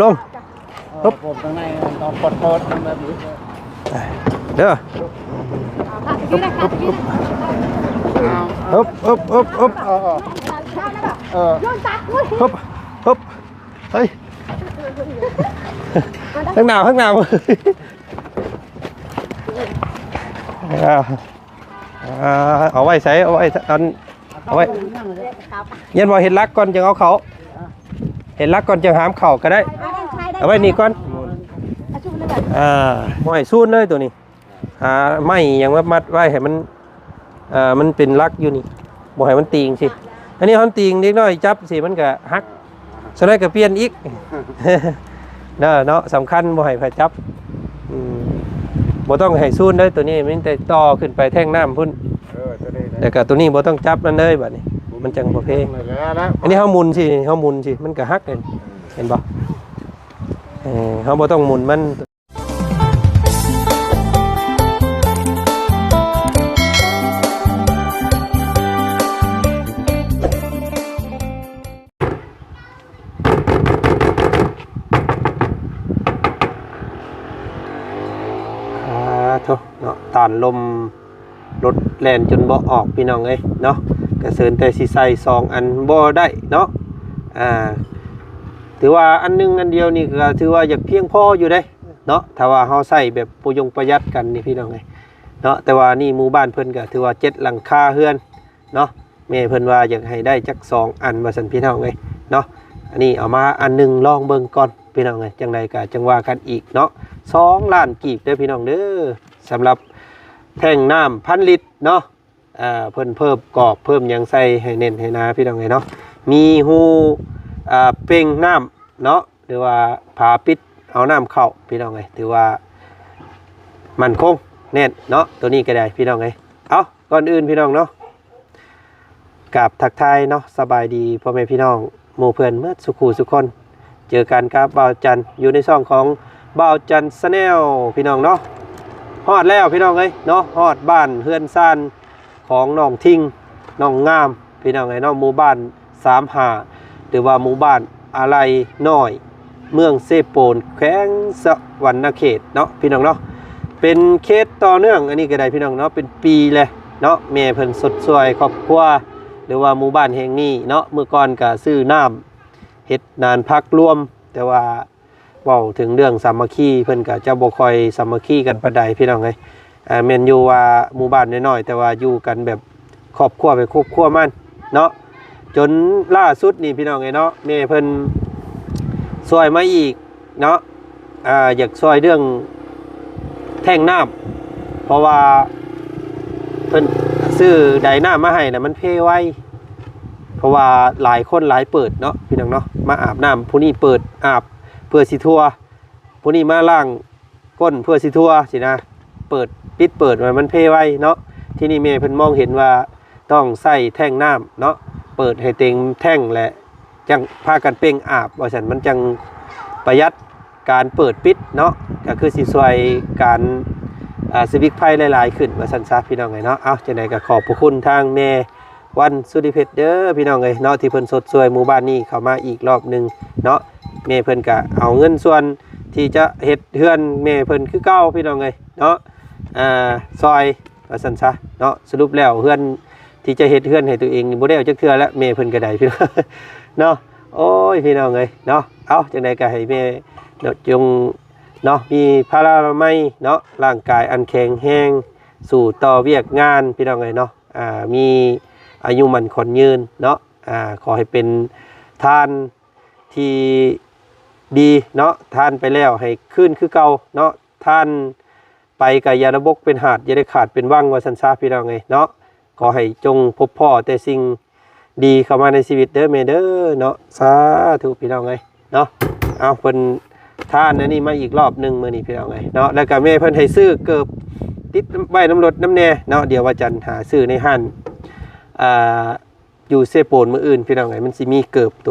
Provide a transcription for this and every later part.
ລົງ ເອີ ຮຶບ ຜົມທາງໃນ ຕ້ອງປອດໂທດ ທາງແບບນີ້ ເດີ ຮຶບ ຮຶບ ຮຶບ ຮຶບ ເອີ ຮຶບ ຮຶບ ເຮີ້ຍ ທາງໜ້າ ທາງໜ້າ ອ່າ ອ່າ ເອົາໄວ້ໃສ ເອົາໄວ້ອັນ ເອົາໄວ້ ຍັນວ່າເຮັດຫຼັກກ່ອນ ຈຶ່ງເອົາເຂົ້າ ເຮັດຫຼັກກ່ອນ ຈຶ່ງຫາມເຂົ້າກໍໄດ້ ເອົາໄວ້ນີ້ກ່ອນ ອ່າ ບໍ່ໃຫ້ຊູນເລີຍໂຕນີ້ ຫາໄມ້ຫຍັງມາມັດໄວ້ໃຫ້ມັນ ອ່າ ມັນເປັນຫຼັກຢູ່ນີ້ ບໍ່ໃຫ້ມັນຕີງຊີ້ ອັນນີ້ເຮົາຕີງ ເດັກນ້ອຍຈັບຊີ້ ມັນກໍຫັກ ສ່ວນໃດກໍປ່ຽນອີກ ເນາະ ເນາະ ສຳຄັນບໍ່ໃຫ້ໃຜຈັບ ອືມ ບໍ່ຕ້ອງໃຫ້ຊູນເດີ ໂຕນີ້ມີແຕ່ຕໍ່ຂຶ້ນໄປແທ່ງນ້ຳພຸ້ນ ເອີ ໂຕນີ້ນະ ແລ້ວກໍໂຕນີ້ບໍ່ຕ້ອງຈັບມັນເລີຍ ບາດນີ້ມັນຈັ່ງບໍ່ເພ ອັນນີ້ເຮົາໝູນຊີ້ ເຮົາໝູນຊີ້ ມັນກໍຫັກເດ້ ເຫັນບໍ່ ເອີ ເຮົາບໍ່ຕ້ອງໝູນມັນ. ອ່າ ໂທ້ ເນາະ ຕ້ານລົມລົດແລ່ນຈົນບໍ່ອອກ ພີ່ນ້ອງເອີຍເນາະ ກະເຊີນແຕ່ຊິໃສ່ສອງອັນບໍ່ໄດ້ເນາະ ອ່າ ຖືວ່າອັນໜຶ່ງອັນດຽວນີ້ກະຖືວ່າຢາກພຽງພໍຢູ່ເດ້ເນາະ ຖ້າວ່າເຮົາໃຊ້ແບບປະຍົງປະຢັດກັນນີ້ ພີ່ນ້ອງເອີຍເນາະ ແຕ່ວ່ານີ້ໝູ່ບ້ານເພິ່ນກະຖືວ່າເຈັດຫຼັງຄາເຮືອນ ເນາະ ແມ່ເພິ່ນວ່າຢາກໃຫ້ໄດ້ຈັກສອງອັນວ່າຊັ້ນ ພີ່ນ້ອງເອີຍເນາະ ອັນນີ້ເອົາມາອັນໜຶ່ງລອງເບິ່ງກ່ອນ ພີ່ນ້ອງເອີຍ ຈັ່ງໃດກໍຈັ່ງວ່າກັນອີກເນາະ ສອງລ້ານກີບເດີ ພີ່ນ້ອງເດີ ສຳລັບແທ່ງນ້ຳພັນລິດເນາະ ເອີ ເພິ່ນເພີ່ມກອກເພີ່ມຫຍັງໃສ່ໃຫ້ແໜ້ນໃຫ້ໜາ ພີ່ນ້ອງເອີຍເນາະ ມີຮູ ອ່າ ເປັ່ງນ້ຳເນາະ ຫຼືວ່າຝາປິດເອົານ້ຳເຂົ້າ ພີ່ນ້ອງເອີຍ ຖືວ່າໝັ້ນຄົງແໜ້ນເນາະ ໂຕນີ້ກໍໄດ້ ພີ່ນ້ອງເອີຍ ເອົ້າ ກ່ອນອື່ນ ພີ່ນ້ອງເນາະ ກາບທັກທາຍເນາະ ສະບາຍດີພໍ່ແມ່ພີ່ນ້ອງ ໝູ່ເພື່ອນໝົດສູ່ຄູ່ສູ່ຄົນ ເຈີກັນກັບບ່າວຈັນ ຢູ່ໃນຊ່ອງຂອງບ່າວຈັນ Channel ພີ່ນ້ອງເນາະ ຮອດແລ້ວ ພີ່ນ້ອງເອີຍເນາະ ຮອດບ້ານເຮືອນຊານຂອງນ້ອງທິງ ນ້ອງງາມ ພີ່ນ້ອງເອີຍເນາະ ໝູ່ບ້ານ ສາມຫ້າ ຫຼືວ່າໝູ່ບ້ານອາໄລນ້ອຍ ເມືອງເຊໂປນ ແຂວງສະຫວັນນະເຂດເນາະ ພີ່ນ້ອງເນາະ ເປັນເຂດຕໍ່ເນື່ອງ ອັນນີ້ກໍໄດ້ ພີ່ນ້ອງເນາະ ເປັນປີແລ້ວເນາະ ແມ່ເພິ່ນຊົດຊ່ວຍຄອບຄົວ ຫຼືວ່າໝູ່ບ້ານແຫ່ງນີ້ເນາະ ເມື່ອກ່ອນກໍຊື້ນ້ຳເຮັດນານຜັກລວມ ແຕ່ວ່າ ເວົ້າເຖິງເລື່ອງສາມັກຄີ ເພິ່ນກໍຈະບໍ່ຄ່ອຍສາມັກຄີກັນປານໃດ ພີ່ນ້ອງເອີຍ ອ່າ ແມ່ນຢູ່ວ່າໝູ່ບ້ານນ້ອຍໆ ແຕ່ວ່າຢູ່ກັນແບບຄອບຄົວໃຜຄອບຄົວມັນເນາະ ຈົນລ່າສຸດນີ້ ພີ່ນ້ອງເອີຍເນາະ ແມ່ເພິ່ນຊ່ວຍມາອີກເນາະ ອ່າ ຢາກຊ່ວຍເລື່ອງແທ່ງນ້ຳ ເພາະວ່າເພິ່ນຊື້ໄດນ້ຳມາໃຫ້ນະ ມັນເພໄວ ເພາະວ່າຫຼາຍຄົນຫຼາຍເປີດເນາະ ພີ່ນ້ອງເນາະ ມາອາບນ້ຳ ຜູ້ນີ້ເປີດອາບ ເພື່ອຊິທົ່ວ ຜູ້ນີ້ມາລ້າງກົ້ນເພື່ອຊິທົ່ວຊີ້ນະ ເປີດປິດເປີດ ມັນເພໄວເນາະ ທີນີ້ແມ່ເພິ່ນມອງເຫັນວ່າຕ້ອງໃຊ້ແທ່ງນ້ຳເນາະ ເປີດໃຫ້ເຕັມແທ່ງ ແລະ ຈັ່ງພາກັນເປັ່ງອາບວ່າຊັ້ນ ມັນຈັ່ງປະຢັດການເປີດປິດເນາະ ກໍຄືຊິຊ່ວຍການ ອ່າ ຊີວິດໄພຫຼາຍໆຂຶ້ນວ່າຊັ້ນຊະ ພີ່ນ້ອງເອີຍເນາະ ເອົ້າ ຈັ່ງໃດກໍຂອບພະຄຸນທາງແມ່ ວັນສຸລິເພັດເດີ ພີ່ນ້ອງເອີຍເນາະ ທີ່ເພິ່ນຊົດຊ່ວຍໝູ່ບ້ານນີ້ເຂົ້າມາອີກລອບໜຶ່ງເນາະ ແມ່ເພິ່ນກະເອົາເງິນສ່ວນທີ່ຈະເຮັດເຮືອນແມ່ເພິ່ນຄືເກົ່າ ພີ່ນ້ອງເອີຍເນາະ ອ່າ ຊ່ອຍວ່າຊັ້ນຊະເນາະ ສະຫຼຸບແລ້ວເຮືອນທີ່ຈະເຮັດເຮືອນໃຫ້ຕົວເອງນີ້ບໍ່ໄດ້ເອົາຈັກເທື່ອແລ້ວ ແມ່ເພິ່ນກໍໄດ້ ພີ່ນ້ອງເນາະ ໂອ້ຍ ພີ່ນ້ອງເອີຍເນາະ ເອົ້າ ຈັ່ງໃດກໍໃຫ້ແມ່ເນາະ ຈົ່ງເນາະ ມີພະລານາໄມເນາະ ຮ່າງກາຍອັນແຂງແຮງ ສູ້ຕໍ່ວຽກງານ ພີ່ນ້ອງເອີຍເນາະ ອ່າ ມີອາຍຸໝັ້ນຂວັນຍືນເນາະ ອ່າ ຂໍໃຫ້ເປັນທານທີ່ດີເນາະ ທານໄປແລ້ວໃຫ້ຄືນຄືເກົ່າເນາະ ທານໄປກໍຢ່າລະບົກເປັນຫາດ ຢ່າໄດ້ຂາດເປັນວັງ ວ່າຊັ້ນຊະ ພີ່ນ້ອງເອີຍເນາະ ຂໍໃຫ້ຈົ່ງພົບພໍ້ແຕ່ສິ່ງດີເຂົ້າມາໃນຊີວິດເດີແມ່ເດີເນາະ ສາທຸ ພີ່ນ້ອງເອີຍເນາະ ເອົາ ເພິ່ນທານອັນນີ້ມາອີກລອບໜຶ່ງມື້ນີ້ ພີ່ນ້ອງເອີຍເນາະ ແລ້ວກໍແມ່ເພິ່ນໃຫ້ຊື້ເກີບຕິດໄວ້ນຳລົດນຳແດ່ເນາະ ດຽວວ່າຈັນຫາຊື້ໃນຮ້ານ ອ່າ ຢູ່ເຊໂປນມື້ອື່ນ ພີ່ນ້ອງເອີຍ ມັນຊິມີເກີບໂຕ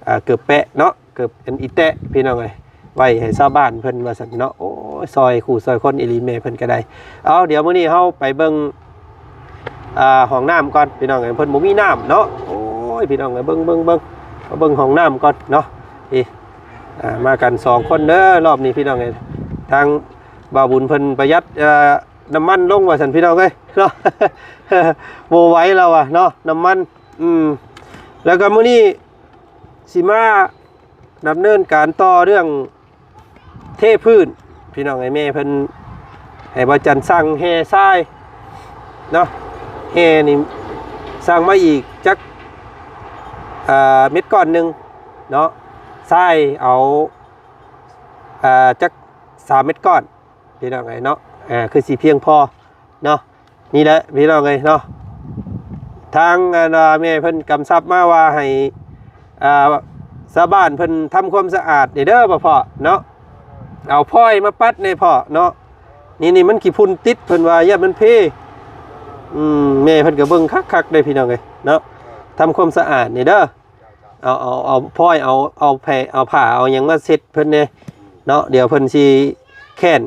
ອ່າ ເກີບແປະເນາະ ເກີບອັນອີແຕະ ພີ່ນ້ອງເອີຍ ໄວ້ໃຫ້ຊາວບ້ານເພິ່ນວ່າຊັ້ນເນາະ ໂອ້ຍ ຊ່ອຍຄູ່ຊ່ອຍຄົນອີ່ຫຼີແມ່ເພິ່ນກໍໄດ້ ເອົາ ດຽວມື້ນີ້ເຮົາໄປເບິ່ງ ອ່າ ຫ້ອງນ້ຳກ່ອນ ພີ່ນ້ອງເອີຍ ເພິ່ນບໍ່ມີນ້ຳເນາະ ໂອ້ຍ ພີ່ນ້ອງເອີຍ ເບິ່ງ ເບິ່ງ ເບິ່ງ ມາເບິ່ງຫ້ອງນ້ຳກ່ອນເນາະ ນີ້ ອ່າ ມາກັນສອງຄົນເດີ ຮອບນີ້ພີ່ນ້ອງເອີຍ. ທາງບ່າວບຸນເພິ່ນປະຢັດ ເອີ ນ້ຳມັນລົງວ່າຊັ້ນພີ່ນ້ອງເອີຍເນາະ. ບໍ່ໄຫວແລ້ວວ່າເນາະ ນ້ຳມັນ. ອືມ ແລ້ວກໍມື້ນີ້ຊິມາດຳເນີນການຕໍ່ເລື່ອງເທພື້ນ ພີ່ນ້ອງເອີຍ. ແມ່ເພິ່ນໃຫ້ບ່າວຈັນສັ່ງແຮ່ຊາຍເນາະ ແຮ່ນີ້ສັ່ງມາອີກຈັກ ເອີ ເມັດກ້ອນໜຶ່ງເນາະ ຊາຍເອົາ ເອີ ຈັກສາມເມັດກ້ອນ ພີ່ນ້ອງເອີຍເນາະ. ເອີ ຄືຊິພຽງພໍເນາະ. ນີ້ແຫຼະພີ່ນ້ອງເອີຍເນາະ ທາງ ອັນວ່າ ແມ່ເພິ່ນກຳຊັບມາວ່າໃຫ້ ອ່າ ຊາວບ້ານເພິ່ນທຳຄວາມສະອາດນີ້ເດີພໍ່ເນາະ ເອົາພອຍມາປັດແດ່ພໍ່ເນາະ. ນີ້ໆ ມັນຂີ້ຝຸ່ນຕິດ ເພິ່ນວ່າຢ້ານມັນເພ. ອືມ ແມ່ເພິ່ນກໍເບິ່ງຄັກໆ ເດ້ພີ່ນ້ອງເອີຍເນາະ ທຳຄວາມສະອາດນີ້ເດີ. ເອົາ ເອົາ ເອົາພອຍ ເອົາ ເອົາແຜ່ ເອົາຜ້າ ເອົາຫຍັງມາເຊັດເພິ່ນແດ່ເນາະ ດຽວເພິ່ນຊິແຄ້ນ.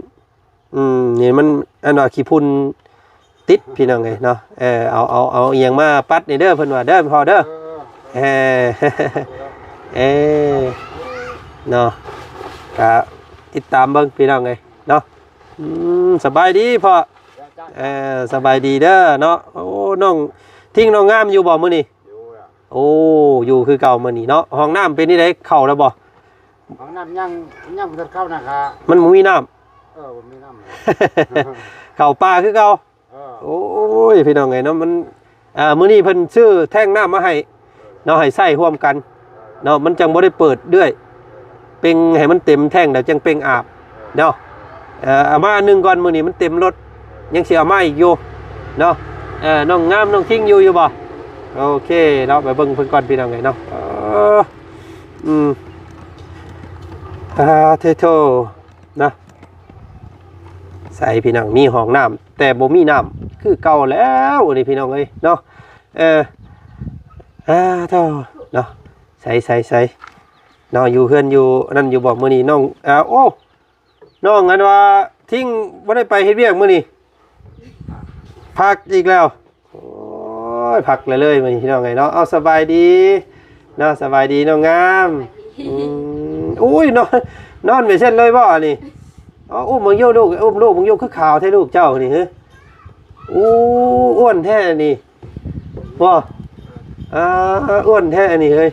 ອືມ ນີ້ມັນ ອັນວ່າຂີ້ຝຸ່ນຕິດພີ່ນ້ອງເອີຍເນາະ. ເອີ ເອົາ ເອົາ ເອົາອີ່ຫຍັງມາປັດນີ້ເດີ ເພິ່ນວ່າເດີພໍ່ເດີ. ເອີ ເອີ ເອີ ເນາະ ກະຕິດຕາມເບິ່ງພີ່ນ້ອງເອີຍເນາະ. ອືມ ສະບາຍດີພໍ່. ເອີ ສະບາຍດີເດີເນາະ. ໂອ້ ນ້ອງທິງ ນ້ອງງາມຢູ່ບໍ່ມື້ນີ້? ໂອ້ ຢູ່ຄືເກົ່າມື້ນີ້ເນາະ. ຫ້ອງນ້ຳເປັນຈັ່ງໃດ ເຂົ້າແລ້ວບໍ່? ຫ້ອງນ້ຳຍັງ ຍັງບໍ່ທັນເຂົ້ານະຄະ ມັນບໍ່ມີນ້ຳ. ເອີ ບໍ່ມີນ້ຳ ເຂົ້າປ່າຄືເກົ່າ. ເອີ ໂອ້ຍ ພີ່ນ້ອງເອີຍເນາະ ມັນ ອ່າ ມື້ນີ້ເພິ່ນຊື້ແທ້ງນ້ຳມາໃຫ້ເນາະ ໃຫ້ໃຊ້ຮ່ວມກັນເນາະ ມັນຈັ່ງບໍ່ໄດ້ເປີດເລື້ອຍ ເປັ່ງໃຫ້ມັນເຕັມແທ້ງແລ້ວຈັ່ງເປັ່ງອາບເນາະ. ເອີ ເອົາມາອັນໜຶ່ງກ່ອນ ມື້ນີ້ມັນເຕັມລົດ ຍັງຊິເອົາມາອີກຢູ່ເນາະ. ເອີ ນ້ອງງາມ ນ້ອງຄິງຢູ່ ຢູ່ບໍ່? ໂອເຄເນາະ ໄປເບິ່ງເພິ່ນກ່ອນ ພີ່ນ້ອງເອີຍເນາະ. ເອີ ອືມ ອ່າ ເທໂທ ນະ ໃສພີ່ນ້ອງ ມີຫ້ອງນ້ຳ ແຕ່ບໍ່ມີນ້ຳຄືເກົ່າແລ້ວນີ້ພີ່ນ້ອງເອີຍເນາະ. ເອີ ອ່າ ເທົ່າເນາະ ໃສ ໃສ ໃສເນາະ ຢູ່ເຮືອນຢູ່ນັ້ນຢູ່ບໍ່? ມື້ນີ້ນ້ອງ ອ່າ ໂອ້ ນ້ອງ ອັນວ່າ ທິງ ບໍ່ໄດ້ໄປເຮັດວຽກມື້ນີ້ ພັກອີກແລ້ວ. ໂອ້ຍ ພັກເລີຍໆ ມື້ນີ້ພີ່ນ້ອງເອີຍເນາະ. ເອົາ ສະບາຍດີເນາະ ສະບາຍດີນ້ອງງາມ. ອືມ ໂອ້ຍ ນອນ ນອນແບບຊັ້ນເລີຍບໍ່ອັນນີ້? ເອົາ ອຸ້ມເບິ່ງຢູ່ລູກ ອຸ້ມລູກເບິ່ງຢູ່ ຄືຂາວແທ້ລູກເຈົ້ານີ້ ຮະ? ໂອ້ ອ້ວນແທ້ນີ້ ບໍ່? ອ່າ ອ້ວນແທ້ອັນນີ້ເຮີ້ຍ.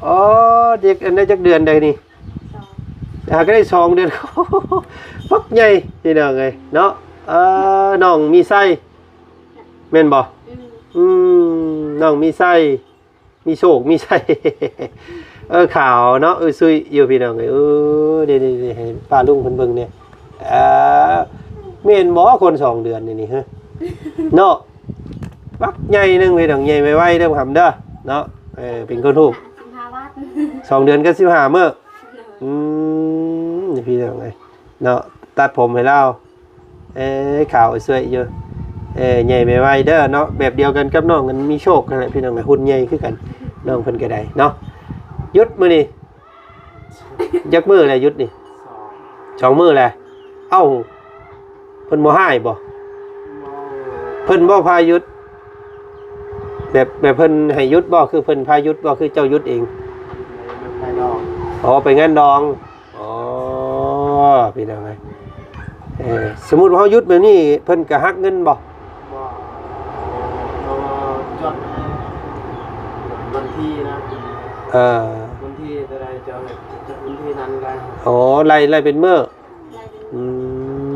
ອໍ ເດັກອັນໄດ້ຈັກເດືອນໃດນີ້? ສອງ ອ່າ ກໍໄດ້ສອງເດືອນ ບັກໃຫຍ່ພີ່ນ້ອງເອີຍເນາະ. ເອີ ນ້ອງມີໄຊແມ່ນບໍ່? ອືມ ອືມ ນ້ອງມີໄຊ ມີໂຊກມີໄຊ. ເອີ ຂາວເນາະ ເອີ ຊຸຍຢູ່ພີ່ນ້ອງເອີຍ. ເອີ ເດໆໆ ໃຫ້ປ້າລຸງເພິ່ນເບິ່ງແດ່. ອ່າ ແມ່ນບໍ່ຄົນສອງເດືອນນີ້ ນີ້ເຮີ້ຍ ເນາະ ບັກໃຫຍ່ໜຶ່ງພີ່ນ້ອງ ໃຫຍ່ໄວໆເດີຫຳເດີເນາະ. ເອີ ເປັນຄົນຮູ້ ສິບຫ້າວັນ ສອງເດືອນກັບສິບຫ້າມື້. ໂດຍ ອືມ ພີ່ນ້ອງເອີຍເນາະ ຕັດຜົມໃຫ້ລາວ. ເອີ ຂາວສວຍຢູ່. ເອີ ໃຫຍ່ໄວໆເດີເນາະ ແບບດຽວກັນກັບນ້ອງອັນມີໂຊກຫັ້ນແຫຼະພີ່ນ້ອງເອີຍ ຫຸ່ນໃຫຍ່ຄືກັນ ນ້ອງເພິ່ນກໍໄດ້ເນາະ. ຢຸດມື້ນີ້ ຈັກມື້ແລ້ວຢຸດນີ້? ສອງ ສອງມື້ແລ້ວ. ເອົ້າ ເພິ່ນບໍ່ຮ້າຍບໍ່? ບໍ່ ເພິ່ນບໍ່ພາຢຸດ ແບບ ແບບເພິ່ນໃຫ້ຢຸດບໍ່? ຄືເພິ່ນພາຢຸດບໍ່? ຄືເຈົ້າຢຸດເອງ? ໄປດອງ ອໍ ໄປງານດອງ. ອໍ ພີ່ນ້ອງເອີຍ ເອີ ສົມມຸດເຮົາຢຸດແບບນີ້ ເພິ່ນກະຫັກເງິນບໍ່? ບໍ່ ເພາະວ່າຈົດໃຫ້ວັນທີນະ. ເອີ ວັນທີເທົ່າໃດ ເຈົ້າເຮັດ ວັນທີນັ້ນໄດ້. ອໍ ໄລ່ ໄລ່ເປັນມື້. ອື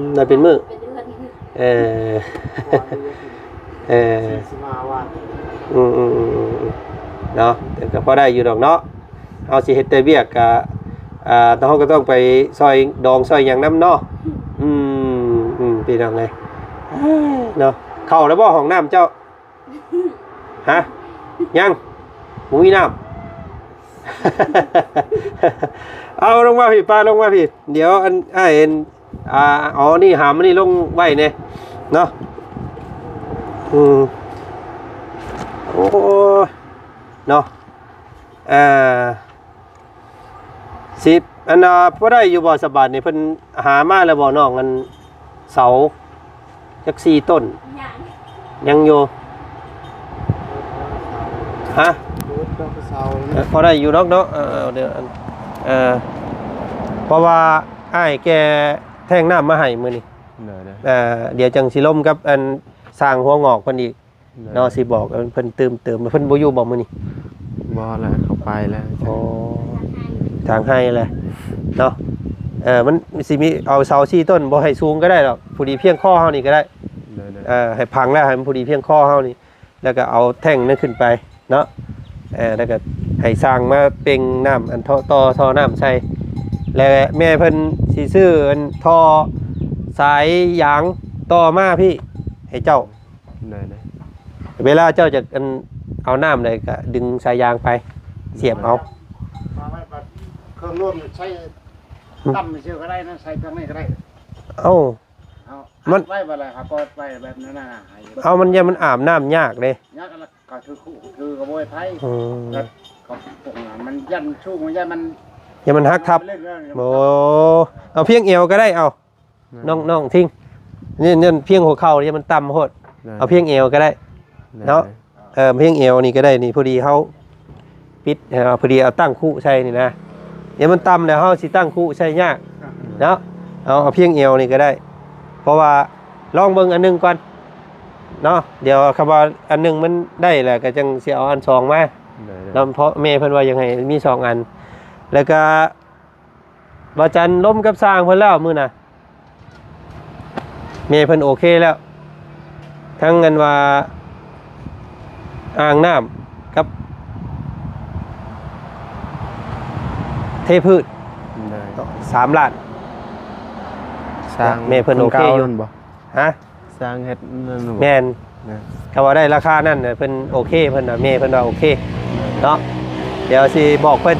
ມ ໄດ້ເປັນມື້ ເປັນເດືອນ. ເອີ ເອີ ສີ່ສິບຫ້າວັນ. ອືມໆໆໆ ເນາະ ແຕ່ກໍພໍໄດ້ຢູ່ດອກເນາະ. ເຮົາຊິເຮັດແຕ່ວຽກກະ ອ່າ ເຮົາກໍຕ້ອງໄປຊ່ອຍດອງຊ່ອຍຫຍັງນຳເນາະ. ອືມ ອືມ ພີ່ນ້ອງເອີຍເນາະ. ເຂົ້າແລ້ວບໍ່ຫ້ອງນ້ຳເຈົ້າ? ຮະ? ຍັງ ບໍ່ມີນ້ຳ. ເອົາລົງມາພີ້ ປ້າລົງມາພີ້ ດຽວອັນ ອ້າຍເຫັນ ອ່າ ເອົານີ້ຫາມອັນນີ້ລົງໄວ້ແດ່ເນາະ. ອືມ ໂອ້ຍ ເນາະ ເອີ ສິບ ອັນນ່າ ພໍໄດ້ຢູ່ບໍ່ສະບາດນີ້ ເພິ່ນຫາມາແລ້ວບໍ່ນ້ອງ ອັນ ເສົາ ຈັກສີ່ຕົ້ນ? ຍັງ ຍັງຢູ່. ຮະ? ເອີ ພໍໄດ້ຢູ່ດອກເນາະ. ເອີ ເອີ ດຽວອັນ ເອີ ເພາະວ່າອ້າຍແກ່ແທ້ງນ້ຳມາໃຫ້ມື້ນີ້. ໂດຍໆ ເອີ ດຽວຈັ່ງຊິລົມກັບອັນຊ່າງຫົວງອກເພິ່ນອີກ ໂດຍໆ ເນາະ ຊິບອກເພິ່ນຕື່ມເຕີມ. ເພິ່ນບໍ່ຢູ່ບໍ່ມື້ນີ້? ບໍ່ແຫຼະ ເຂົາໄປແລ້ວ. ໂອ້ ທາງໄຮ່ແຫຼະເນາະ. ເອີ ມັນຊິມີ ເອົາເສົາສີ່ຕົ້ນ ບໍ່ໃຫ້ສູງກໍໄດ້ດອກ ພໍດີພຽງຄໍເຮົານີ້ກໍໄດ້. ໂດຍໆ ເອີ ໃຫ້ພັງແລ້ວ ໃຫ້ມັນພໍດີພຽງຄໍເຮົານີ້ ແລ້ວກໍເອົາແທ້ງນັ້ນຂຶ້ນໄປເນາະ. ເອີ ແລ້ວກໍໃຫ້ຊ່າງມາເປັ່ງນ້ຳ ອັນທໍ່ ຕໍ່ທໍ່ນ້ຳໃສ່ ແລະ ແມ່ເພິ່ນຊິຊື້ອັນທໍ່ສາຍຢາງຕໍ່ມາພີ້ໃຫ້ເຈົ້າ. ໄດ້ໆ ເວລາເຈົ້າຈະອັນເອົານ້ຳໃດກໍດຶງສາຍຢາງໄປສຽບເອົາ. ມາໄວ້ບັດເຄື່ອງລວມໃສ່ ອືມ ຕຳຊື່ກໍໄດ້ນະ ໃສ່ເຄື່ອງນີ້ກໍໄດ້. ເອົ້າ ເອົາ ມັນ ອັດໄວ້ບັດລະ ເຮົາກໍໄວ້ແບບນັ້ນນະ ໃຫ້ ເອົາ ມັນຢ້ານມັນອາບນ້ຳຍາກເດ້. ຍາກລະ ກໍຖືຄູ່ ຖືກໍບໍ່ໃຫ້ໄປ. ອືມ ແລ້ວກໍປົງມັນຢ້ານສູງ ມັນຢ້ານມັນ ຢ້ານມັນຫັກທັບ. ໂອ້ ເອົາພຽງແອວກໍໄດ້ ເອົາ ນ້ອງ ນ້ອງທິງ ນີ້ ນີ້ພຽງຫົວເຂົ່າ ຢ້ານມັນຕ່ຳໂພດ. ໄດ້ ເອົາພຽງແອວກໍໄດ້ ໄດ້ ເນາະ. ໄດ້ ເອີ ພຽງແອວນີ້ກໍໄດ້ ນີ້ພໍດີເຮົາປິດ ເອີ ພໍດີເອົາຕັ້ງຄຸໃສ່ນີ້ນະ. ດຽວມັນຕ່ຳແລ້ວເຮົາຊິຕັ້ງຄຸໃສ່ຍາກເນາະ. ເອົາ ເອົາພຽງແອວນີ້ກໍໄດ້ ເພາະວ່າລອງເບິ່ງອັນໜຶ່ງກ່ອນເນາະ. ດຽວຄຳວ່າອັນໜຶ່ງມັນໄດ້ແລ້ວ ກໍຈັ່ງຊິເອົາອັນສອງມາ. ໄດ້ໆ ເນາະ ເພາະແມ່ເພິ່ນວ່າຢາກໃຫ້ມີສອງອັນ. ແລ້ວກໍ ວ່າຈັນລົມກັບຊ່າງເພິ່ນແລ້ວມື້ນະ ແມ່ເພິ່ນໂອເຄແລ້ວ ທັງອັນວ່າອ່າງນ້ຳກັບເທພື້ນ ໄດ້ ສາມລ້ານ. ສ້າງ ແມ່ເພິ່ນໂອເຄຢູ່ ຄືເກົ່ານັ້ນບໍ່? ຮະ? ສ້າງເຮັດນັ້ນບໍ່? ແມ່ນ ນະ ຖ້າວ່າໄດ້ລາຄານັ້ນນະ ເພິ່ນໂອເຄ ເພິ່ນວ່າ ແມ່ເພິ່ນວ່າໂອເຄເນາະ. ດຽວຊິບອກເພິ່ນ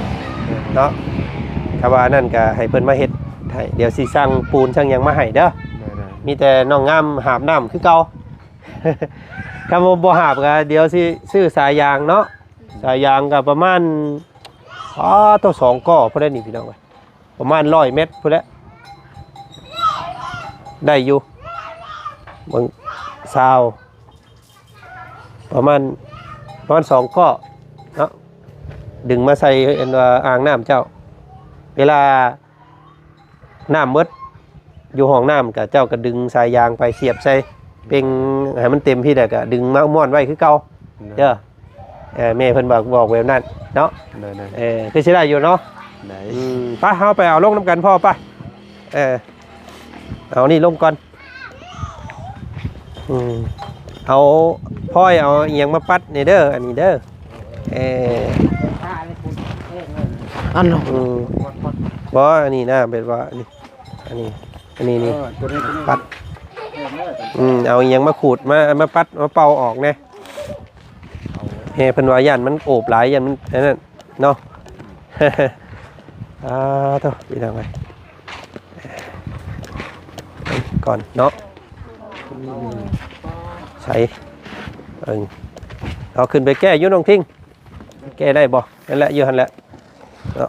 ເນາະ ຖ້າວ່ານັ້ນກໍໃຫ້ເພິ່ນມາເຮັດໃຫ້. ດຽວຊິສັ່ງປູນສັ່ງຫຍັງມາໃຫ້ເດີ. ໄດ້ໆ ມີແຕ່ນ້ອງງາມຫາບນ້ຳຄືເກົ່າ. ຄັນວ່າບໍ່ຫາບກໍດຽວຊິຊື້ສາຍຢາງເນາະ. ສາຍຢາງກໍປະມານ ອໍ ໂຕ ສອງກໍພໍໄດ້ນີ້ ພີ່ນ້ອງເອີຍ. ປະມານຮ້ອຍແມັດພຸ້ນແຫຼະ ໄດ້ຢູ່ ເບິ່ງ ຊາວ ປະມານ ປະມານສອງກໍເນາະ. ດຶງມາໃສ່ອັນວ່າອ່າງນ້ຳເຈົ້າ ເວລານ້ຳໝົດຢູ່ຫ້ອງນ້ຳ ກະເຈົ້າກະດຶງສາຍຢາງໄປສຽບໃສ່ ເປັ່ງໃຫ້ມັນເຕັມພີ້ ແລ້ວກະດຶງມາມ້ວນໄວ້ຄືເກົ່າເດີ. ເອີ ແມ່ເພິ່ນບອກ ບອກແບບນັ້ນເນາະ. ໄດ້ໆ ເອີ ຄືຊິໄດ້ຢູ່ເນາະ. ໄດ້ ອືມ ໄປ ເຮົາໄປເອົາລົງນຳກັນພໍ່ ໄປ. ເອີ ເອົານີ້ລົງກ່ອນ. ອືມ ເອົາພອຍ ເອົາອີ່ຫຍັງມາປັດນີ້ເດີ ອັນນີ້ເດີ. ເອີ ອັນ ອືມ ບໍ່ ອັນນີ້ນະ ແບບວ່າ ອັນນີ້ ອັນນີ້ ອັນນີ້ນີ້ ເອີ ໂຕນີ້ ໂຕນີ້ ປັດ. ເອີ ເອີ ອືມ ເອົາອີ່ຫຍັງມາຂູດ ມາ ມາປັດ ມາເປົ່າອອກແດ່. ເອີ ເພິ່ນວ່າຢ້ານມັນໂອບຫຼາຍ ຢ້ານມັນອັນນັ້ນເນາະ. ອ່າ ໂທ້ ພີ່ນ້ອງເອີຍ ກ່ອນເນາະ. ໃສ່ ເອີ ເອົາຂຶ້ນໄປແກ້ຢູ່ ນ້ອງທິງ ແກ້ໄດ້ບໍ່? ນັ້ນແຫຼະ ຢູ່ຫັ້ນແຫຼະເນາະ.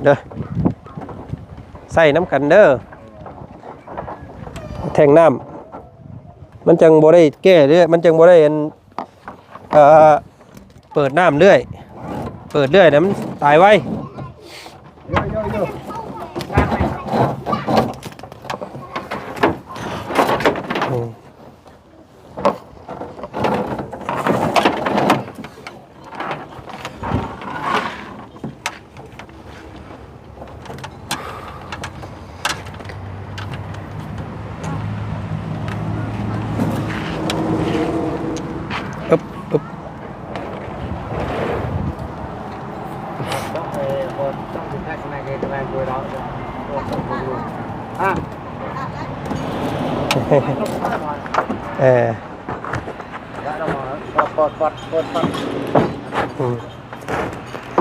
ເດີ ໃສ່ນຳກັນເດີ ແທ້ງນ້ຳ ມັນຈັ່ງບໍ່ໄດ້ແກ້ເດ້ ມັນຈັ່ງບໍ່ໄດ້ອັນ ເອີ ເປີດນ້ຳເລື້ອຍ ເປີດເລື້ອຍແລ້ວມັນຕາຍໄວ. ອຶບ ອຶບ ເອີ ອືມ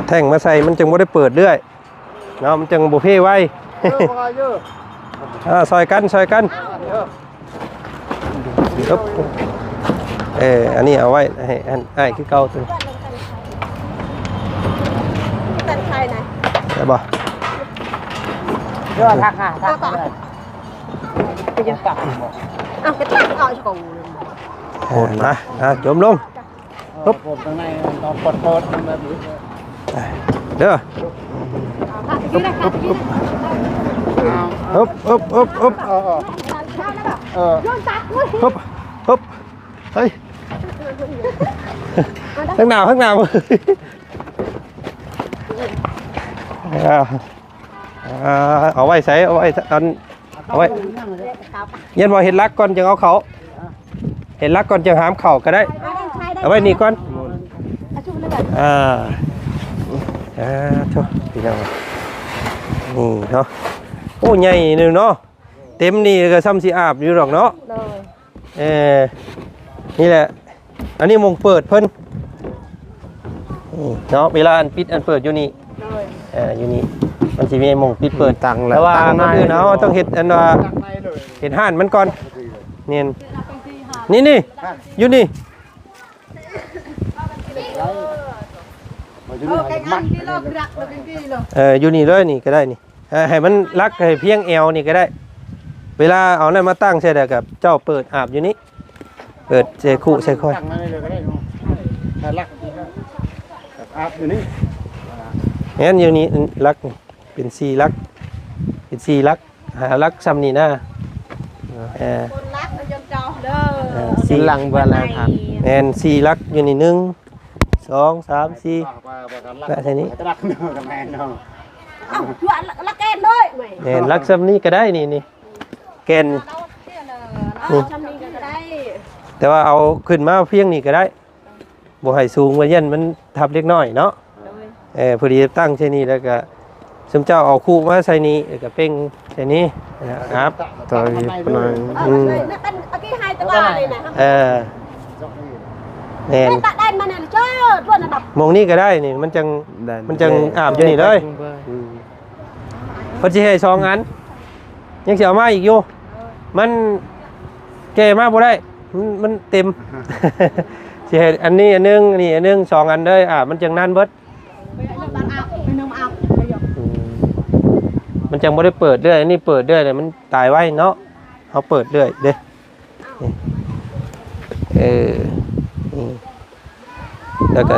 ແທ້ງມາໃສ່ມັນຈຶ່ງບໍ່ໄດ້ເປີດເລື້ອຍເນາະ ມັນຈຶ່ງບໍ່ເພໄວ. ເອີ ວ່າຢູ່ ເອີ ຊ່ອຍກັນ ຊ່ອຍກັນ. ເອີ ອັນນີ້ເອົາໄວ້ໃຫ້ ໃຫ້ອ້າຍຄືເກົ່າ ຕົວນີ້ ຕັນໄຂ່ນະ ໄດ້ບໍ່? ເດີ ທັກຫາ ທັກ ເອົາກ່ອນ ໄປຢູ່ ເອົາ ໄປຕັກເອົາ ເອີ ມາ ອ່າ ຈົມລົງ. ປຶບ ເອີ ຜົມຂ້າງໃນມັນຕ້ອງປອດໆ ແບບນີ້ເດີ ເອົາຜ້າ ອຶບ ອຶບ ອຶບ ອຶບ ອຶບ ເອີ ອຶບ ອຶບ ເຮີ້ຍ ທາງໜ້າ ທາງໜ້າ ເອົາ ເອົາໄວ້ໃສ ເອົາໄວ້ອັນ ເອົາໄວ້ ຢ້ານວ່າເຮັດຫຼັກກ່ອນຈຶ່ງເອົາເຂົ້າ ເຮັດຫຼັກກ່ອນຈຶ່ງຫາມເຂົ້າກໍໄດ້ ເອົາໄວ້ນີ້ກ່ອນ ອ່າ ອ່າ ໂທ້ ພີ່ນ້ອງ ນີ້ເນາະ ໂອ້ ໃຫຍ່ເນາະ ເຕັມນີ້ກໍຊ່ຳຊິອາບຢູ່ດອກເນາະ ໂດຍ ເອີ ນີ້ແຫຼະ ອັນນີ້ໝ່ອງເປີດເພິ່ນ ນີ້ເນາະ ເວລາອັນປິດອັນເປີດຢູ່ນີ້ ໂດຍ ເອີ ຢູ່ນີ້ ມັນຊິມີໝ່ອງປິດເປີດ ຕັ້ງແລ້ວ ແຕ່ວ່າ ຕັ້ງໃນ ກ່ອນອື່ນເຮົາຕ້ອງເຮັດອັນວ່າ ເຮັດຮ້ານມັນກ່ອນ ແມ່ນ ນີ້ໆ ຢູ່ນີ້ ເອີ ຢູ່ນີ້ເລີຍ ນີ້ກໍໄດ້ນີ້ ເອີ ໃຫ້ມັນຫຼັກໃຫ້ພຽງແອວນີ້ກໍໄດ້ ເວລາເອົານັ້ນມາຕັ້ງໃສ່ແລ້ວກໍເຈົ້າເປີດອາບຢູ່ນີ້ ເປີດໃສ່ຄຸໃສ່ຄ່ອຍ ຕັ້ງມາເລີຍກໍໄດ້ເນາະ ໃຫ້ຫຼັກອາບຢູ່ນີ້ ແມ່ນ ຢູ່ນີ້ຫຼັກນີ້ ເປັນສີ່ຫຼັກ ເປັນສີ່ຫຼັກ ຫາຫຼັກຊ່ຳນີ້ນະ ເອີ ເອີ ສີ່ຫຼັງເບິ່ງແລ້ວຄັບ ແມ່ນ ສີ່ຫຼັກຢູ່ນີ້ ໜຶ່ງ ສອງ ສາມ ສີ່ ແລະໃສ່ນີ້ ຫຼັກໜຶ່ງກໍແມ່ນເນາະ ເອົ້າ ຫຼັກແກນເດ້ ແມ່ນ ຫຼັກຊ່ຳນີ້ກໍໄດ້ ນີ້ ນີ້ ແກ່ນ ເອົາຊ່ຳນີ້ກໍໄດ້ ແຕ່ວ່າເອົາຂຶ້ນມາພຽງນີ້ກໍໄດ້ ບໍ່ໃຫ້ສູງ ວ່າຢ້ານມັນທັບເດັກນ້ອຍເນາະ ໂດຍ ເອີ ພໍດີຕັ້ງໃສ່ນີ້ ແລ້ວກໍຊຸມເຈົ້າເອົາຄຸມາໃສ່ນີ້ ແລ້ວກໍເປັ່ງໃສ່ນີ້ ອາບ ຕໍ່ອີກໜ້ອຍ ອືມ ເອີ ແມ່ນ ໝ່ອງນີ້ກໍໄດ້ນີ້ ມັນຈັ່ງ ມັນຈັ່ງອາບຢູ່ນີ້ເລີຍ ອືມ ເພິ່ນຊິໃຫ້ສອງອັນ ຍັງຊິເອົາມາອີກຢູ່ ມັນແກ່ມາບໍ່ໄດ້ ມັນ ມັນເຕັມ ຊິໃຫ້ອັນນີ້ອັນໜຶ່ງ ອັນນີ້ອັນໜຶ່ງ ສອງອັນເລີຍ ອາ ມັນຈັ່ງນານເບິດ ອືມ ມັນຈັ່ງບໍ່ໄດ້ເປີດເລື້ອຍ ອັນນີ້ເປີດເລື້ອຍ ມັນຕາຍໄວເນາະ ເຮົາເປີດເລື້ອຍເດ້ ນີ້ ເອີ ນີ້ ແລ້ວກໍ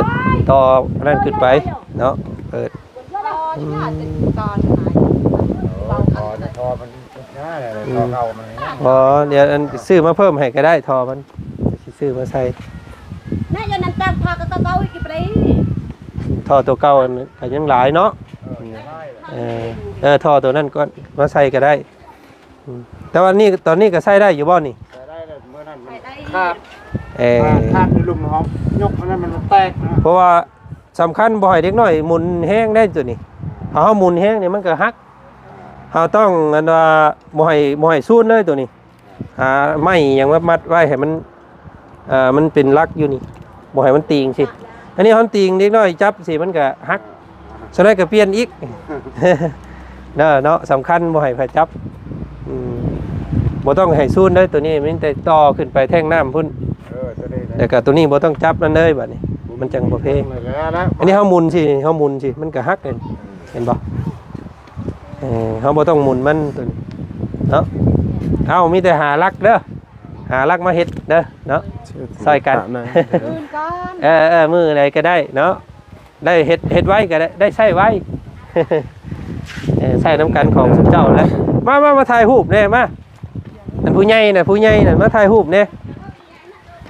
ຕໍ່ອັນນັ້ນຂຶ້ນໄປເນາະ ເປີດ ອືມ ບໍ່ ດຽວອັນຊື້ມາເພີ່ມໃຫ້ກໍໄດ້ ທໍ່ມັນ ຊິຊື້ມາໃສ່ ແມ່ນ ອັນນັ້ນຕາມທໍ່ກໍເກົ່າອີກໄປ ທໍ່ຕົວເກົ່າອັນກໍຍັງຫຼາຍເນາະ ເອີ ເອີ ທໍ່ຕົວນັ້ນກໍມາໃສ່ກໍໄດ້. ອືມ ແຕ່ວ່ານີ້ ຕອນນີ້ກໍໃຊ້ໄດ້ຢູ່ບໍ່ນີ້? ໃຊ້ໄດ້ແລ້ວ ມື້ນັ້ນມັນຂາດ ເອີ ຂາດໃນລຸ່ມເຮົາຍົກອັນນັ້ນມັນແຕກນະ ເພາະວ່າສຳຄັນບໍ່ໃຫ້ເດັກນ້ອຍໝູນແຮງໄດ້ຕົວນີ້ ຖ້າເຮົາໝູນແຮງນີ້ມັນກໍຫັກ ເຮົາຕ້ອງອັນວ່າບໍ່ໃຫ້ ບໍ່ໃຫ້ຊູນເລີຍຕົວນີ້ ຫາໄມ້ຫຍັງມາມັດໄວ້ໃຫ້ມັນ ເອີ ມັນເປັນຫຼັກຢູ່ນີ້ ບໍ່ໃຫ້ມັນຕີງຊີ້ ອັນນີ້ເຮົາຕີງເດັກນ້ອຍຈັບຊີ້ມັນກໍຫັກ ສ່ວນໃດກໍປ່ຽນອີກ ເນາະ ເນາະ ສຳຄັນບໍ່ໃຫ້ໃຜຈັບ ອືມ ບໍ່ຕ້ອງໃຫ້ຊູນເດີ ຕົວນີ້ມີແຕ່ຕໍ່ຂຶ້ນໄປແທ່ງນ້ຳພຸ້ນ ເອີ ຕົວນີ້ແຫຼະ ແລ້ວກໍຕົວນີ້ບໍ່ຕ້ອງຈັບມັນເລີຍ ບາດນີ້ມັນຈັ່ງບໍ່ເພ ອັນນີ້ເຮົາໝູນຊີ້ ເຮົາໝູນຊີ້ ມັນກໍຫັກເດ້ ເຫັນບໍ່? ເອີ ເຮົາບໍ່ຕ້ອງໝູນມັນຕົວນີ້ເນາະ ເອົາ ມີແຕ່ຫາຫຼັກເດີ ຫາຫຼັກມາເຮັດເດີເນາະ ຊ່ອຍກັນ ເອີ ເອີ ມື້ໃດກໍໄດ້ເນາະ ໄດ້ເຮັດ ເຮັດໄວກໍໄດ້ ໄດ້ໃຊ້ໄວ ເອີ ໃຊ້ນຳກັນຂອງຊຸມເຈົ້າແຫຼະ ມາ ມາ ມາຖ່າຍຮູບແດ່ ມາ ອັນຜູ້ໃຫຍ່ນະ ຜູ້ໃຫຍ່ນະ ມາຖ່າຍຮູບແດ່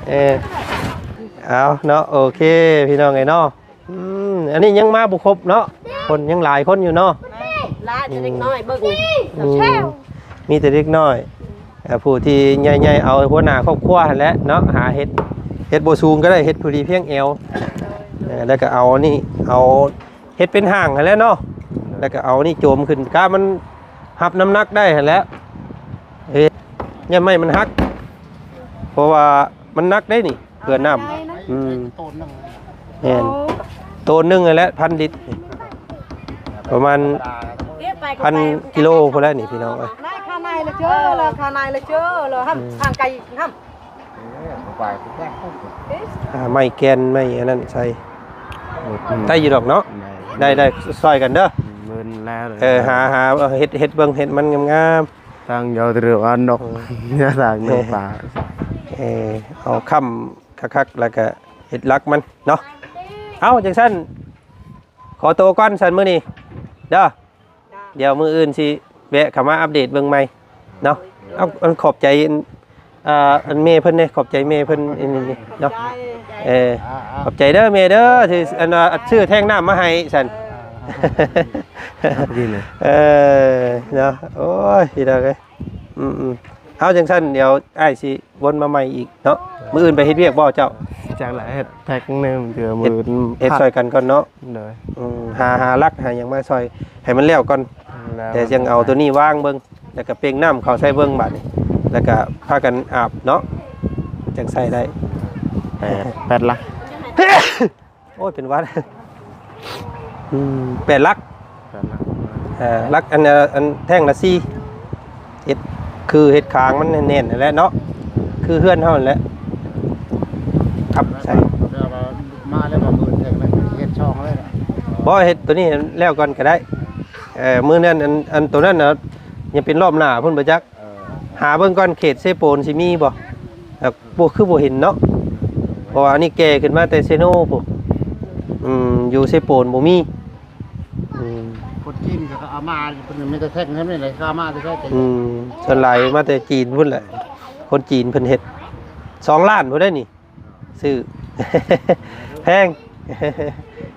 ເອີ ເອົາເນາະ ໂອເຄ ພີ່ນ້ອງເອີຍເນາະ ອືມ ອັນນີ້ຍັງມາບໍ່ຄົບເນາະ ຄົນຍັງຫຼາຍຄົນຢູ່ເນາະ ຫຼາຍແຕ່ເດັກນ້ອຍເບິ່ງ ອືມ ມີແຕ່ເດັກນ້ອຍ ເອີ ຜູ້ທີ່ໃຫຍ່ໆ ເອົາຫົວໜ້າຄອບຄົວຫັ້ນແຫຼະເນາະ ຫາເຮັດ ເຮັດບໍ່ສູງກໍໄດ້ ເຮັດພໍດີພຽງແອວ ເອີ ແລ້ວກໍເອົານີ້ ເອົາເຮັດເປັນຫ້າງຫັ້ນແຫຼະເນາະ ແລ້ວກໍເອົານີ້ໂຈມຂຶ້ນ ກະມັນຮັບນ້ຳໜັກໄດ້ຫັ້ນແຫຼະ ເຮັດ ຢ່າໄມ້ມັນຫັກ ເພາະວ່າມັນໜັກເດ້ນີ້ ເພື່ອນ້ຳ ອືມ ໂຕນໜຶ່ງ ແມ່ນ ໂຕນໜຶ່ງຫັ້ນແຫຼະ ພັນລິດ ປະມານພັນກິໂລພຸ້ນແຫຼະນີ້ ພີ່ນ້ອງເອີຍ ຄາໃນລະເຈີ ຄາໃນລະເຈີ ຫາໄມ້ແກ່ນໄມ້ອັນນັ້ນໃສ່ ອືມ ໄດ້ຢູ່ດອກເນາະ ໄດ້ ໄດ້ ຊ່ອຍກັນເດີ ເອີ ຫາ ຫາເຮັດ ເຮັດເບິ່ງ ເຮັດມັນງາມໆ ຕັ້ງເຍົາເທື່ອອັນດອກ ອືມ ເອົາຄ້ຳຄັກໆ ແລ້ວກະເຮັດຫຼັກມັນເນາະ ເອົາ ຈັ່ງຊັ້ນ ຂໍໂຕກ່ອນຊັ້ນມື້ນີ້ເດີ ດຽວມື້ອື່ນຊິແວະເຂົ້າມາອັບເດດເບິ່ງໃໝ່ເນາະ. ເອົາ ອັນຂອບໃຈ ອັນ ອ່າ ອັນແມ່ເພິ່ນເດ້ ຂອບໃຈແມ່ເພິ່ນ ອັນນີ້ເນາະ. ເອີ ຂອບໃຈເດີແມ່ເດີ ທີ່ ອັນວ່າຊື້ແທ້ງນ້ຳມາໃຫ້ຊັ້ນ. ເອີ ເນາະ ໂອ້ຍ ພີ່ນ້ອງເອີຍ. ອືມໆ ເອົາ ຈັ່ງຊັ້ນ ດຽວອ້າຍຊິວົນມາໃໝ່ອີກເນາະ. ມື້ອື່ນໄປເຮັດວຽກບໍ່ເຈົ້າ? ຈັກລະ ເຮັດແທັກໜຶ່ງ ເທື່ອມື້ອື່ນ ເຮັດຊ່ອຍກັນກ່ອນເນາະ. ໂດຍ ອືມ ຫາ ຫາຫຼັກຫາຫຍັງມາຊ່ອຍໃຫ້ມັນແລ້ວກ່ອນ ແລ້ວ ແຕ່ຈັ່ງເອົາໂຕນີ້ວາງເບິ່ງ ແລ້ວກໍເປັ່ງນ້ຳເຂົ້າໃສ່ເບິ່ງບາດນີ້ ແລ້ວກໍພາກັນອາບເນາະ ຈັ່ງໃຊ້ໄດ້. ແປດ ແປດຫຼັກ. ໂອ້ຍ ເປັນຫວັດ. ອືມ ແປດຫຼັກ ແປດຫຼັກ. ເອີ ຫຼັກ ອັນ ອັນແທ່ງລະສີ່ ເຮັດ ຄືເຮັດຄາງມັນແໜ້ນໆ ຫັ້ນແຫຼະເນາະ ຄືເຮືອນເຮົາຫັ້ນແຫຼະ ຄັບໃສ່. ມາແລ້ວວ່າໝື່ນແທ່ງແລ້ວ ເຮັດຊ່ອງເລີຍ. ບໍ່ ເຮັດໂຕນີ້ໃຫ້ແລ້ວກ່ອນກໍໄດ້. ເອີ ມື້ນັ້ນ ອັນ ອັນໂຕນັ້ນນະ ຍັງເປັນລອບໜ້າພຸ້ນບໍ່ຈັກ. ເອີ ຫາເບິ່ງກ່ອນ ເຂດເຊໂປນຊິມີບໍ່? ແລ້ວບໍ່ ຄືບໍ່ເຫັນເນາະ ເພາະວ່າອັນນີ້ແກ່ຂຶ້ນມາແຕ່ເຊໂນພຸ້ນ. ອືມ ຢູ່ເຊໂປນບໍ່ມີ. ອືມ ຄົນຈີນເຂົາກໍເອົາມາ ເພິ່ນມີແຕ່ແທັກເງິນນີ້ແຫຼະ ເຂົາເອົາມາແຕ່ໃສ. ອືມ ສ່ວນຫຼາຍມາແຕ່ຈີນພຸ້ນແຫຼະ ຄົນຈີນເພິ່ນເຮັດ ສອງລ້ານພຸ້ນໄດ໋ນີ້. ຊື້ ແພງ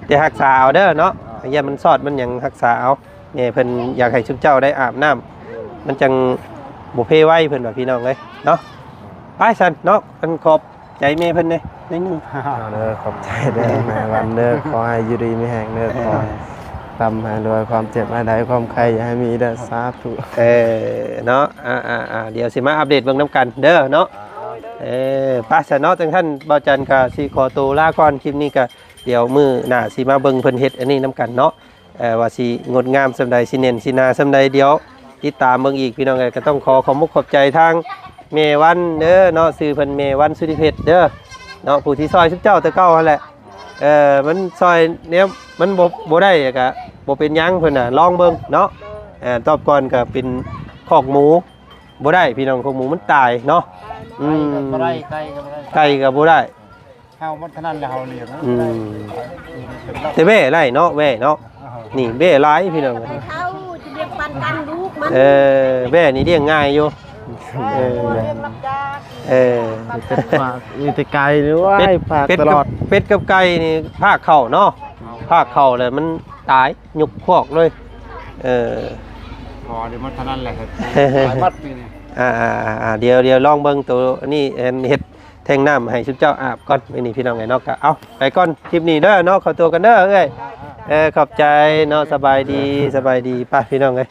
ແຕ່ຮັກສາເອົາເດີເນາະ ຢ້ານມັນຊອດມັນຫຍັງ ຮັກສາເອົາ. ແມ່ເພິ່ນຢາກໃຫ້ຊຸມເຈົ້າໄດ້ອາບນ້ຳ ມັນຈັ່ງບໍ່ເພໄວ ເພິ່ນວ່າ ພີ່ນ້ອງເອີຍເນາະ. ໄປຊັ້ນເນາະ ອັນຂອບໃຈແມ່ເພິ່ນເດ້ ໜ້ອຍໜຶ່ງ. ເອົາເດີ ຂອບໃຈເດີແມ່ວັນເດີ ຂໍໃຫ້ຢູ່ດີມີແຮງເດີ ຂໍໃຫ້ ເອີ ລ່ຳໃຫ້ລວຍ ຄວາມເຈັບໃຫ້ໄດ້ ຄວາມໄຂ້ຢ່າໃຫ້ມີເດີ ສາທຸ. ເອີ ເນາະ ອ່າໆໆ ດຽວຊິມາອັບເດດເບິ່ງນຳກັນເດີເນາະ. ເອີ ໄປຊັ້ນເນາະ ຈັ່ງຊັ້ນ ບ່າວຈັນກໍຊິຂໍໂຕລາກ່ອນ ຄລິບນີ້ກໍ ດຽວມື້ໜ້າຊິມາເບິ່ງເພິ່ນເຮັດອັນນີ້ນຳກັນເນາະ ເອີ ວ່າຊິງົດງາມສ່ຳໃດ ຊິແໜ້ນຊິໜາສ່ຳໃດ ດຽວຕິດຕາມເບິ່ງອີກ ພີ່ນ້ອງເອີຍ. ກໍຕ້ອງຂໍຂອບມຸກຂອບໃຈທາງແມ່ວັນເດີເນາະ ຊື່ເພິ່ນແມ່ວັນ ສຸລິເພັດ ເດີເນາະ ຜູ້ທີ່ຊ່ອຍຊຸມເຈົ້າແຕ່ເກົ່າຫັ້ນແຫຼະ. ເອີ ມັນຊ່ອຍແນວມັນບໍ່ ບໍ່ໄດ້ກໍບໍ່ເປັນຫຍັງ ເພິ່ນນະ ລອງເບິ່ງເນາະ. ເອີ ຕອບກ່ອນກໍເປັນຄອກໝູ ບໍ່ໄດ້ ພີ່ນ້ອງ ຄອກໝູມັນຕາຍເນາະ. ອືມ ໄກ່ກໍບໍ່ໄດ້ ໄກ່ກໍບໍ່ໄດ້ ເຮົາມັນເທົ່ານັ້ນແຫຼະ ເຮົາລ້ຽງ. ອືມ ແຕ່ແບ້ໄດ້ເນາະ ແບ້ເນາະ. ນີ້ແບ້ຫຼາຍ ພີ່ນ້ອງ ເຮົາຈະລ້ຽງປັນກັນລູກມັນ. ເອີ ແບ້ນີ້ລ້ຽງງ່າຍຢູ່. ເອີ ເອີ ມີແຕ່ຝາກ ມີແຕ່ໄກ່ນີ້ ໂອ້ຍ ຝາກຕະຫຼອດ. ເປັດກັບໄກ່ນີ້ພາກເຂົ້າເນາະ ພາກເຂົ້າແລ້ວມັນຕາຍ ຍຸບຄອກເລີຍ. ເອີ ພໍໄດ້ໝົດເທົ່ານັ້ນແຫຼະ ໝົດປີນີ້. ອ່າໆໆ ດຽວ ດຽວລອງເບິ່ງໂຕນີ້ ອັນເຮັດແທ້ງນ້ຳໃຫ້ຊຸມເຈົ້າອາບກ່ອນ ມື້ນີ້ ພີ່ນ້ອງເອີຍເນາະ. ກໍເອົາ ໄປກ່ອນ ຄລິບນີ້ເດີເນາະ ຂໍຕົວກ່ອນເດີເອື້ອຍ. ເອີ ຂອບໃຈເນາະ ສະບາຍດີ ສະບາຍດີ ໄປ ພີ່ນ້ອງເອີຍ.